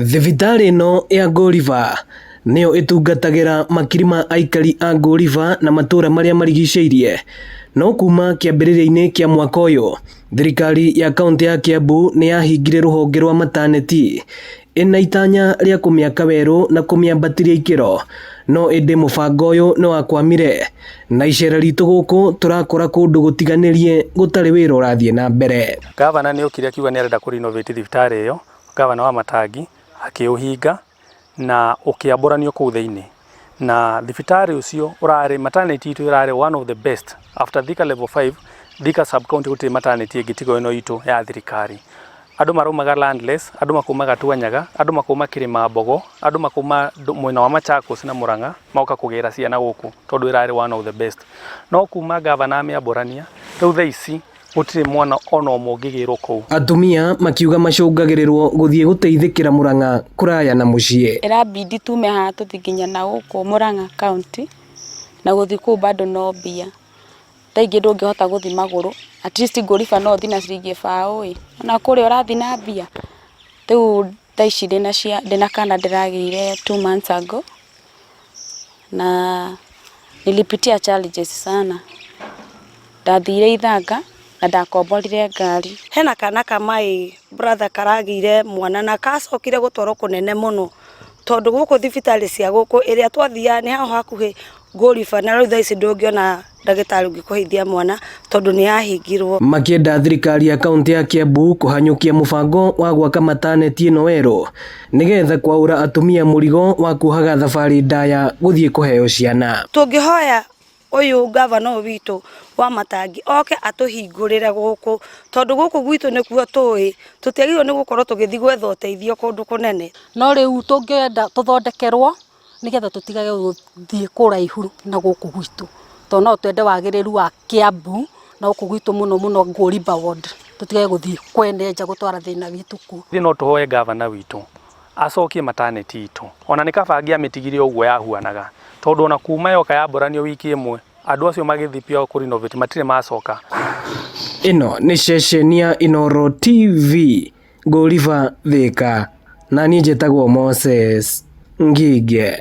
Thibitarĩ ĩno ya Ngoliba nĩyo ĩtungatagĩra makiri ma aikari a Ngoliba na matũra marĩa marigicĩirie. No kuma kĩambĩrĩria-inĩ kĩa mwaka ũyũ, thirikari ya kaũntĩ ya Kiambu nĩ yahingire rũhonge rwa mataneti ĩna itanya rĩa kũmĩaka werũ na kũmĩambatĩria ikĩro. No ĩndĩ mũbango ũyũ nĩ wakwamire na icera ritũ gũkũ tũrakora kũndũ gũtiganĩrie gũtarĩ wĩra ũrathiĩ na mbere. Gavana nĩ okire akiuga nĩ arenda kũ renovate thibitarĩ ĩyo, gavana wa Matangi akĩũhinga na ũkĩambũranio kũu thĩinĩ. Na thibitarĩ ũcio ũrarĩ, maternity itũ ĩrarĩ one of the best after Thika level 5, Thika sub county gũtirĩ maternity ĩngĩ tiga ĩno itũ ya thirikari. Andũ maraumaga landless, andũ makauma Gatuanyaga, andũ makauma Kĩrĩma-mbogo, andũ makauma mwena wa Machakos na Murang'a magoka kũgĩra ciana gũkũ tondũ ĩrarĩ one of the best. No kuma gavana amĩambũrania, rĩu thaa ici gũtirĩ mwana ona ũmwe ũngĩgĩrwo kũu. Atumia makiuga macũngagĩrĩrwo gũthiĩ gũteithĩkĩra Murang'a kũraya na mũciĩ. Ĩrabidi tume haha tũthiĩ nginya na gũkũ Murang'a county na gũthiĩ kũu bado no mbia. Thaa ingĩ ndũngĩhota gũthiĩ magũrũ, at least Ngoliba no ũthiĩ na ciringi ĩbaũ ĩ, ona kũrĩa ũrathiĩ na mbia. Rĩu thaa ici ndĩna kana ndĩragĩire 2 months ago na nilipitia challenges sana. Ndathire Ithanga na ndakomborire ngari. Hena kana ka my brother karagĩire mwana na gacokire gũtwarwo kũnene mũno tondũ gũkũ thibitarĩ cia gũkũ ĩrĩa twathiaga nĩ hau hakuhĩ Ngoliba na rĩu thaa ici ndũngĩona ndagĩtarĩ ũngĩkũheithia mwana tondũ nĩ yahingirwo. Makĩenda thirikari ya kaũntĩ ya Kiambu kũhanyũkia mũbango wa gwaka mataneti ĩno werũ nĩgetha kwaũra atumia mũrigo wa kuohaga thabarĩ ndaya gũthiĩ kũheo ciana. Tũngĩhoya ũyũ gavana ũyũ witũ wa Matangi oke atũhingũrĩre gũkũ tondũ gũkũ gwitũ nĩkuo tũĩ tũtiagĩrĩirwo nĩ gũkorwo tũgĩthiĩ gwetha ũteithio kũndũ kũnene. No rĩu tũngĩenda tũthondekerwo nĩgetha tũtigage gũthiĩ kũraihu na gũkũ gwitũ, tondũ no twende wagĩrĩru wa Kiambu na gũkũ gwitũ mũno mũno Ngoliba ward, tũtigage gũthiĩ kwene nja gũtwara thĩna witũ kuo. Ithuĩ no tũhoe gavana witũ acokie maternity itũ ona nĩ kaba angĩamĩtigire ũguo yahuanaga tondũ ona kuma yoka yambũranio wiki ĩmwe andũ acio magĩthiĩ pia kũ renovate matirĩ macoka. Ĩno nĩ ceceni ya Inooro TV Ngoliba Thika na niĩ njĩtagwo Moses Ngige.